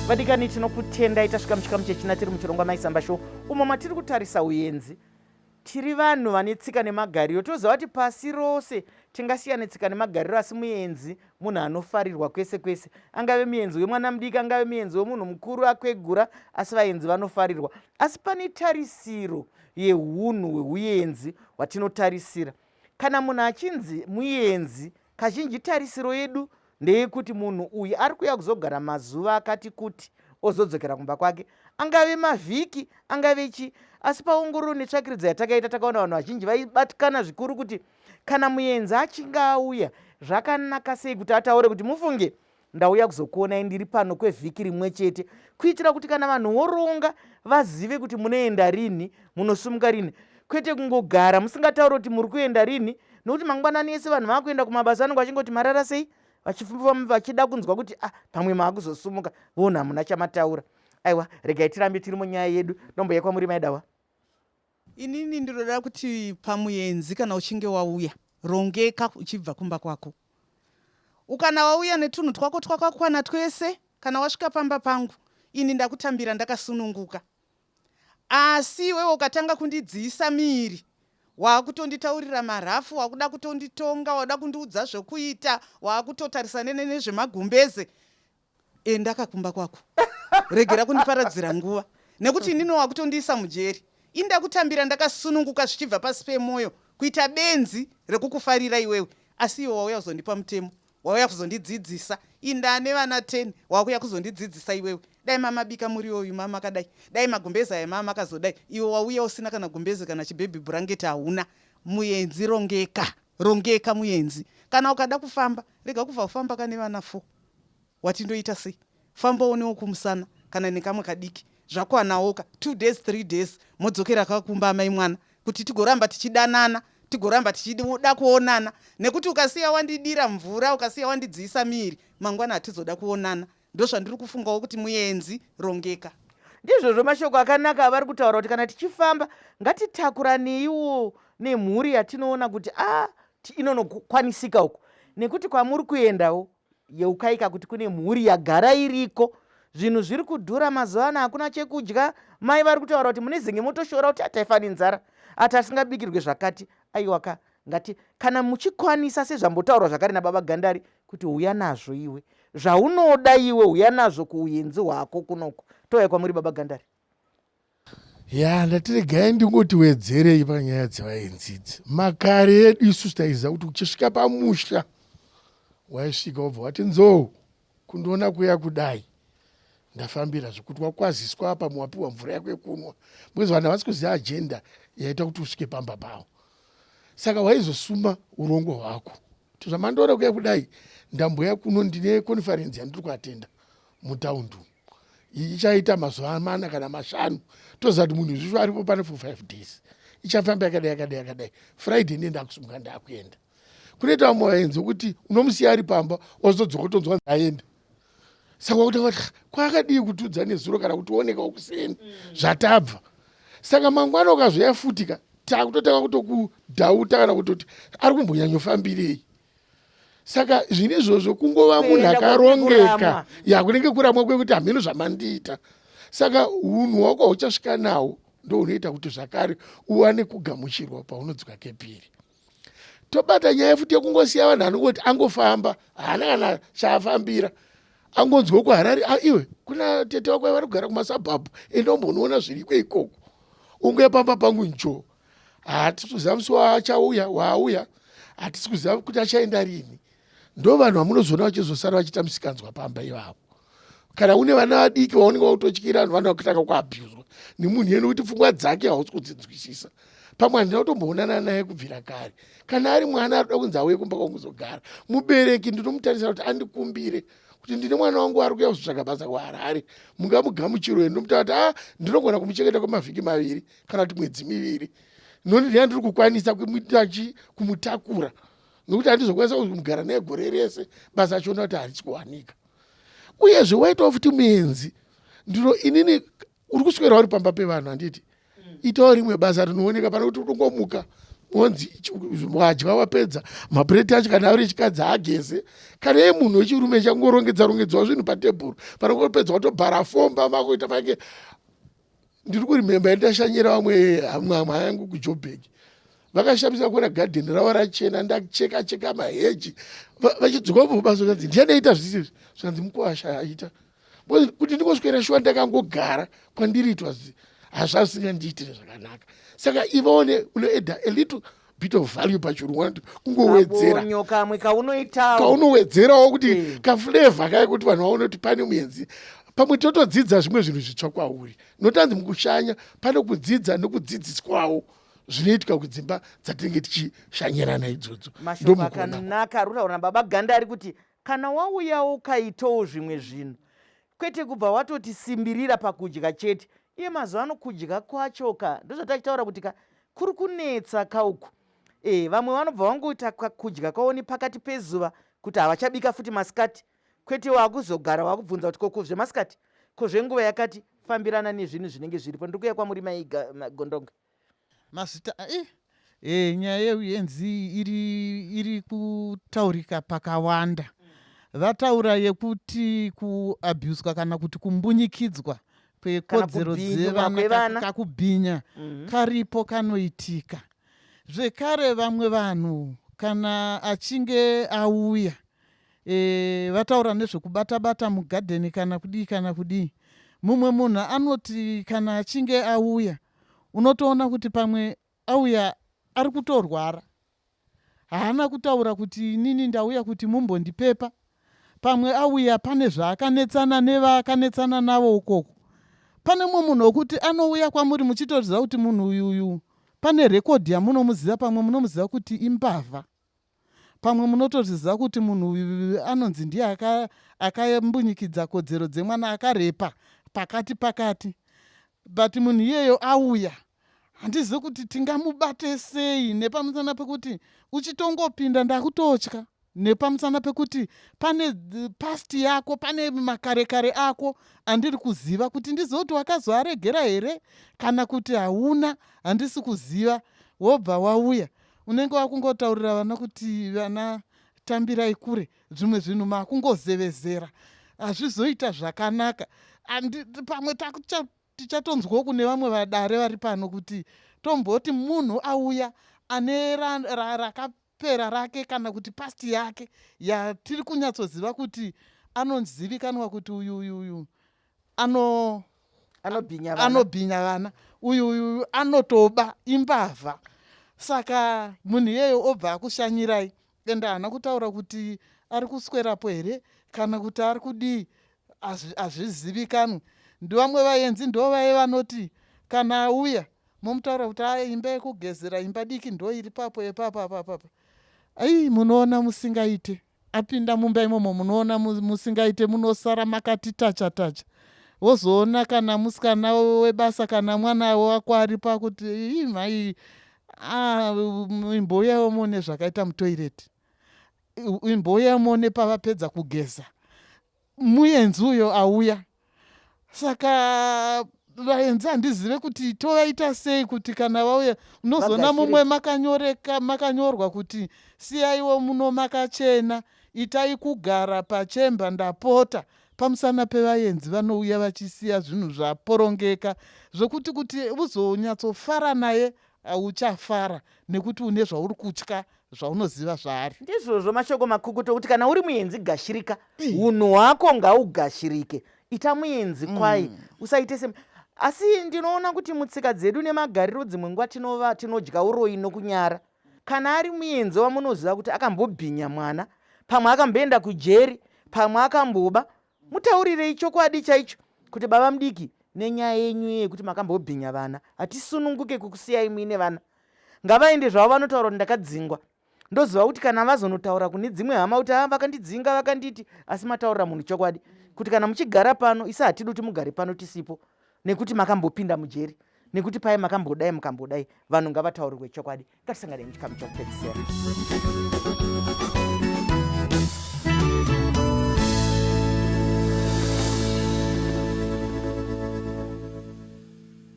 Vadikani, tinokutendai. Tasvika muchikamu chechina tiri muchirongwa Maisamba Show, umo matiri kutarisa uyenzi. Tiri vanhu vane tsika nemagariro. Toziva kuti pasi rose tingasiyane tsika nemagariro, asi muenzi munhu anofarirwa kwese kwese, angave muenzi wemwana mudiki, angave muenzi wemunhu mukuru akwegura, asi vaenzi vanofarirwa. Asi pane tarisiro yehunhu hweuenzi hwatinotarisira. Kana munhu achinzi muenzi, kazhinji tarisiro yedu ndeyekuti munhu uyu ari kuuya kuzogara mazuva akati kuti, ozodzokera kumba kwake, angave mavhiki, angave chii. Asi paongororo netsvakiridzo yatakaita, takaona vanhu vazhinji vaibatikana zvikuru kuti kana muenzi achinge auya, zvakanaka sei kuti ataure kuti, "Mufunge, ndauya kuzokuonai, ndiri pano kwevhiki rimwe chete," kuitira kuti kana vanhu voronga vazive kuti munoenda rini, munosumuka rini, kwete kungogara musingatauri kuti muri kuenda rini, nokuti mangwanani ese vanhu vakuenda kumabasa vanenge vachingoti, "Marara sei?" Vachida kunzwa kuti, "Ah, pamwe maakuzosumuka." Vona hamuna chamataura. Aiwa, regai tirambe tiri munyaya yedu. Ndomboya kwamuri, maidawa. Inini ndinoda kuti pamuenzi, kana uchinge wauya, rongeka uchibva kumba kwako. Ukana wauya netunhu twako twakakwana twese, kana wasvika pamba pangu, ini ndakutambira ndakasununguka. Asi iwewe ukatanga kundidziisa miri, waakutonditaurira marafu, wakuda kutonditonga, wada kundiudza zvokuita, waakutotarisa nezvemagumbeze, enda kakumba kwako, regera kundiparadzira nguva, nekuti inini wakutondiisa mujeri. Indakutambira ndakasununguka zvichibva pasi pemwoyo, kuita benzi rekukufarira iwewe, asi iwe wauya kuzondipa mutemo, wauya kuzondidzidzisa. Indane vana 10, wakuya kuzondidzidzisa iwewe. Dai mamabika muriwo uyu mama akadai, dai magumbezi aya mama akazodai. Iwe wauya usina kana gumbezi, kana chibaby blanket hauna. Muenzi, rongeka, rongeka muenzi. Kana ukada kufamba, rega kubva kufamba kane vana 4. Watindoita sei? Fambawo newokumusana kana nekamwe kadiki, zvakwanawoka 2 days, 3 days, modzokera kakumba amai mwana, kuti tigoramba tichidanana, tigoramba tichida kuonana. Nekuti ukasiya wandidira mvura, ukasiya wandidziisa miri, mangwana hatizoda kuonana. Ndozvandiri kufungawo, kuti muenzi, rongeka. Ndizvozvo, mashoko akanaka avari kutaura kuti kana tichifamba ngatitakuraneiwo nemhuri yatinoona kuti a inonokwanisika uku, nekuti kwamuri kuendawo, yeukaika kuti kune mhuri yagara iriko. Zvinhu zviri kudhura mazuva ano, hakuna chekudya. Mai vari kutaura kuti munezenge motoshora kuti ataifa nenzara, ati asingabikirwe zvakati. Aiwaka, ngati kana muchikwanisa, sezvambotaurwa zvakare nababa Gandari, kuti uya nazvo iwe zvaunoda, iwe uya nazvo kuuyenzi hwako kunoko. Touya kwamuri, baba Gandari. Ya, ndatiregai ndingoti wedzerei panyaya dzevaenzidzi. Makare edu isusu taiziva kuti uchisvika pamusha, waisvika wobva wati, "Nzou, kundiona kuya kudai, ndafambira zvekuti." Wakwaziswa apa, wapiwa mvura yako yekunwa, because vanhu havasi kuziva agenda yaita kuti usvike pamba pavo. Saka waizosuma urongwa hwako kuti, "Zvamandiona kuya kudai, ndamboya kuno, ndine conference yandiri kuatenda mutaundi umu, ichaita mazuva 4 kana 5." Toziva kuti munhu izvizvo aripo pane for 5 days, ichafamba yakadai, yakadai, yakadai. Friday ndiye ndakusumuka, ndakuenda. Kunoita vamwe vaenzi wekuti unomusiya ari pamba, wazodzoka kutonzwa aenda. Saka wakuti vati, "Kwakadii kutiudza nezuro kana kutionekawo kuseni zvatabva?" Saka mangwana ukazoya futika, takutotanga kutokudhauta kana kutoti ari kumbonyanyofambirei. Saka zvini izvozvo, kungova munhu Kuenda akarongeka. Kuramwa. Ya, kunenge kuramwa kwekuti hameno zvamandiita. Saka unhu hwako hauchasvika nawo ndo unoita kuti zvakare uwane kugamuchirwa paunodzoka kepiri. Tobata nyaya futi yekungosiya vanhu anongoti angofamba, haana kana chaafambira, angonzwa kuHarare, "Ah, iwe kuna tete wako vari kugara kumasabhabhu, enda umbonoona zviriko ikoko." Unguya pamba pangu njo, hatisi kuziva musi waachauya, waauya, hatisi kuziva kuti achaenda rini. Ndo vanhu vamunozoona vachizosara vachiita musikanzwa pamba ivavo. Kana une vana vadiki vaunenge wakutotyira, vanhu vanoda kutanga kuabhuzwa nemunhu iyeni, kuti pfungwa dzake hausi kudzinzwisisa. Pamwe handina kutomboonana naye kubvira kare. Kana ari mwana arikuda kunzi auye kumba kwangu kuzogara, mubereki ndinomutarisira kuti andikumbire kuti, "Ndine mwana wangu ari kuuya kuzotsvaga basa kuHarare, mungamugamuchirwe?" Ndomutaura kuti, "A, ndinogona kumuchengeta kwemavhiki 2 kana kuti mwedzi 2, noni ndiya ndiri kukwanisa kumuita kumutakura, nokuti handizokwanisa kumugara naye gore rese, basa achiona kuti harisi kuwanika." Uyezve waitawo futi muenzi, ndino inini uri kuswera uri pamba pevanhu, handiti? Itawo rimwe basa rinooneka, pane kuti unongomuka. Wonzi wadya wapedza, mapureti acho kana ari echikadzi haageze. Kana iye munhu wechirume changorongedza rongedzawo zvinhu patebhuru, panongopedza watobhara fomba makuita pake. Ndiri kurimemba ndashanyira vamwe hama yangu kuJobek, vakashamisa kuona gadheni ravo rachena, ndacheka cheka maheji, vachidzoka kubasa kanzi ndiani aita zvisi? Zvikanzi mukwasha aita. Kuti ndingoswera shuwa ndakangogara kwandiri itwa hazvasingandiitire zvakanaka. Saka ivaone unoeda a little bit of value pachirungu anoti kungowedzera kamwe kaunoitawo, kaunowedzerawo kuti kaflavor kaya, kuti vanhu vaone kuti pane muenzi. Pamwe totodzidza zvimwe zvinhu zvitsva kwauri. Notanzi mukushanya pane kudzidza nekudzidziswawo zvinoitika kudzimba dzatinenge tichishanyirana idzodzo. Mashoko akanaka ari kutaura nababa Ganda ari kuti kana wauyawo ukaitawo zvimwe zvinhu, kwete kubva watoti simbirira pakudya chete. Iye mazuva ano kudya kwacho ka, ndozvatachitaura kuti ka kuri kunetsa kauku. Vamwe vanobva vangoita kudya kwavo nepakati pezuva, kuti havachabika futi masikati. Kwete, wakuzogara wakubvunza kuti ko zvemasikati, ko zvenguva yakati. Fambirana nezvinhu zvinenge zviripo. Ndiri kuuya kwamuri mai Gondonga. Mazita nyaya yeuenzi iri kutaurika pakawanda. Vataura yekuti kuabhuswa kana kuti kumbunyikidzwa kwekodzero dzevana, kakubhinya karipo kanoitika. Zvekare vamwe vanhu kana achinge auya, vataura nezvekubata bata mugadheni kana kudii kana kudii. Mumwe munhu anoti kana achinge auya, unotoona kuti pamwe auya ari kutorwara, haana kutaura kuti inini ndauya kuti mumbondipepa. Pamwe auya pane zvaakanetsana nevaakanetsana navo ukoko. Pane mumwe munhu wekuti anouya kwamuri muchitoziva kuti munhu uyuyu pane rekodhi yamunomuziva. Pamwe munomuziva kuti imbavha, pamwe munotoziva kuti munhu uyu anonzi ndiye akambunyikidza kodzero dzemwana, akarepa pakati pakati, but munhu iyeyo auya, handizivi kuti tingamubate sei, nepamusana pekuti uchitongopinda ndakutotya, nepamusana pekuti pane past yako, pane makare kare ako andiri kuziva kuti ndizive kuti wakazoaregera here kana kuti hauna, handisi kuziva. Wobva wauya, unenge wakungotaurira vana kuti vana tambirai kure, zvimwe zvinhu makungozevezera, hazvizoita zvakanaka. Pamwe tichatonzwawo kune vamwe vadare vari pano kuti tomboti munhu auya ane rakapera rake kana kuti past yake yatiri kunyatsoziva kuti anozivikanwa kuti uyu uyu uyu ano anobhinya vana, anobhinya vana, uyu uyu anotoba, imbavha. Saka munhu iyeyo obva akushanyirai, ende haana kutaura kuti ari kuswerapo here kana kuti ari kudii, hazvizivikanwi. Ndivamwe vaenzi ndo vaye vanoti kana auya momutaura kuti a imba yekugezera, imba diki ndo iri papo epapa apapapa. Ai, munoona musingaite apinda mumba imomo, munoona musingaite, munosara makati tacha tacha. Wozoona kana musikana webasa kana mwana wako aripo akuti, "Ii mhai, imbouyawo muone zvakaita mutoireti, imbouya muone pavapedza kugeza." Muenzi uyo auya. Saka vaenzi handizive kuti tovaita sei kuti kana vauya, unozoona mumwe makanyoreka, makanyorwa kuti siyaiwo muno makachena, itai kugara pachemba ndapota, pamusana pevaenzi vanouya vachisiya zvinhu zvaporongeka, zvokuti kuti uzonyatsofara naye hauchafara nekuti une zvauri kutya zvaunoziva zvaari. Ndizvozvo, mashoko makukutu okuti kana uri muenzi gashirika, unhu hwako ngaugashirike. Ita muenzi kwai, usaite se. Asi ndinoona kuti mutsika dzedu nemagariro dzimwe nguva tinova tinodya uroyi nokunyara. Kana ari muenzi wamunoziva kuti akambobhinya mwana, pamwe akamboenda kujeri, pamwe akamboba, mutaurirei chokwadi chaicho kuti baba mudiki, nenyaya yenyu yekuti makambobhinya vana, hatisununguke kukusiyai muine vana. Ngavaende zvavo vanotaura kuti ndakadzingwa. Ndoziva kuti kana vazonotaura kune dzimwe hama kuti a vakandidzinga vakanditi, asi mataurira munhu chokwadi kuti kana muchigara pano, isi hatidi kuti mugare pano tisipo, nekuti makambopinda mujeri, nekuti paye makambodai mukambodai. Vanhu ngavataurirwe chokwadi. Ngatisanganei muchikamu chokupedzisira.